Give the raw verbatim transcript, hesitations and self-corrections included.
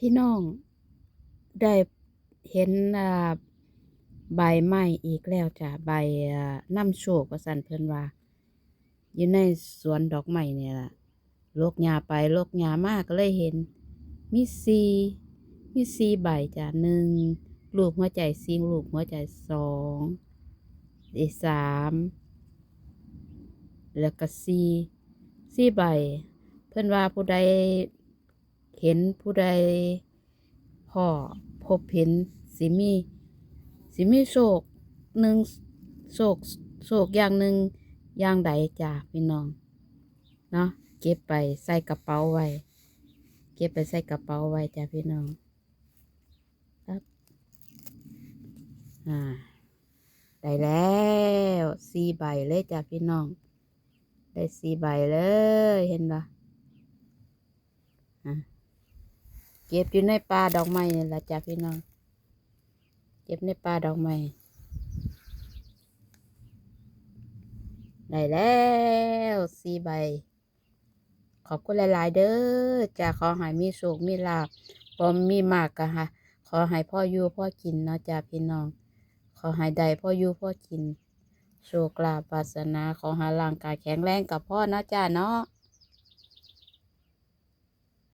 พี่น้องได้เห็น อ่า ใบไม้อีกแล้วจ้ะ ใบ อ่า นำโชคว่าซั่นเพิ่นว่า อยู่ในสวนดอกไม้นี่ล่ะ ลกหญ้าไปลกหญ้ามาก็เลยเห็น มีสี่ มีสี่ใบจ้ะ หนึ่ง รูปหัวใจ สี่ รูปหัวใจ สอง อีก สาม แล้วก็ สี่ สี่ใบ เพิ่นว่าผู้ใดเห็น ผู้ใดพ้อพบเห็น สิมี สิมีโชคหนึ่ง โชค โชคอย่างหนึ่งอย่างใดจ้ะพี่น้องเนาะ เก็บไปใส่กระเป๋าไว้ เก็บไปใส่กระเป๋าไว้จ้ะพี่น้อง ครับ อ่า ได้แล้ว สี่ ใบเลยจ้ะพี่น้อง ได้ สี่ ใบเลย เห็นบ่ อ่ะ เก็บอยู่ในป่าดอกไม้นี่ล่ะจ้ะพี่น้อง เก็บในป่าดอกไม้ ได้แล้ว สี่ ใบ ขอบคุณหลายๆเด้อจ้ะ ขอให้มีโชคมีลาภ บ่มีมากก็หา ขอให้พออยู่พอกินเนาะจ้ะพี่น้อง ขอให้ได้พออยู่พอกิน โชคลาภวาสนา ขอให้ร่างกายแข็งแรงก็พอเนาะจ้ะเนาะ